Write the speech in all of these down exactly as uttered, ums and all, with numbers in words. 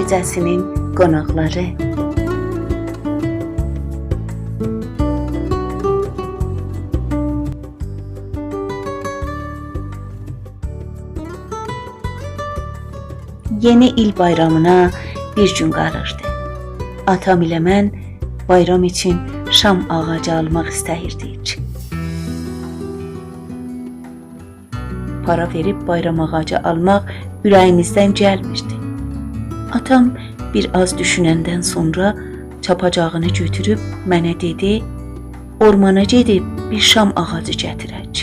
گئجه‌سی‌نین قوناقلاری. یئنی ایل بایرامینا بیر گون قالیردی. آتام ایله من بایرام اوچون شام آغاجی آلماق ایسته‌ییردیک. پارا وئریب بایرام آغاجی آلماق اوره‌ییمیزدن گلمیردی. آتام بیر آز دوشونندن سونرا چاپاجاغینی گؤتوروب منه دئدی: «اورمانا گئدیب بیر شام آغاجی گتیرک.»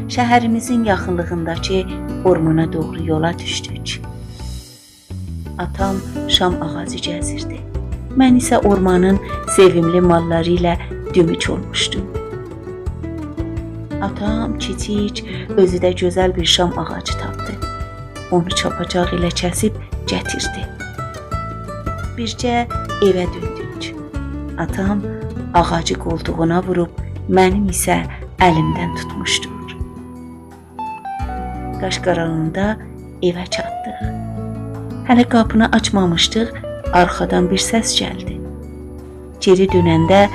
شهریمیزین یاخینلیغینداکی اورمانا دوغرو یولا دوشدوک. آتام شام آغاجی گزیردی. من ایسه اورمانین سئویملی ماللاری ایله دوموک اولموشدوم. آتام کیچیک، اؤزو ده گؤزل بیر شام آغاجی تاپدی. اونو چاپاجاق ایله کسیب گتیردی. بیرگه ائوه دؤندوک. آتام آغاجی قولتوغونا ووروب، منیم ایسه الیمدن توتموشدو. قاش قارانلیغیندا ائوه چاتدیق. هله قاپینی آچمامیشدیق، آرخادان بیر سس گلدی. گئری دؤننده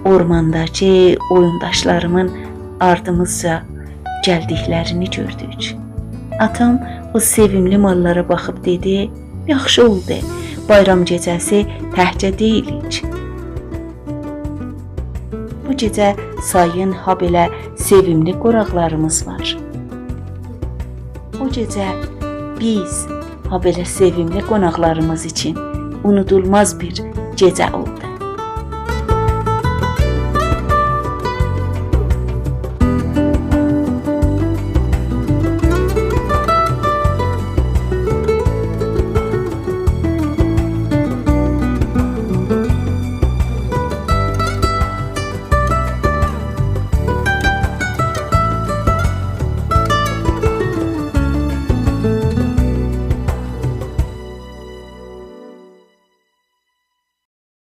اورمانداکی اویونداشلاریمین آردیمیزجا گلدیکلرینی گؤردوک. آتام او سئویملی ماللارا باخیب دئدی: «یاخشی اولدو، بایرام گئجه‌سی تکجه دئییلیک. بو گئجه سایین هابئله سئویملی قوناقلاریمیز وار. او گئجه بیز هابئله سئویملی قوناقلاریمیز اوچون اونودولماز بیر گئجه اولدو.»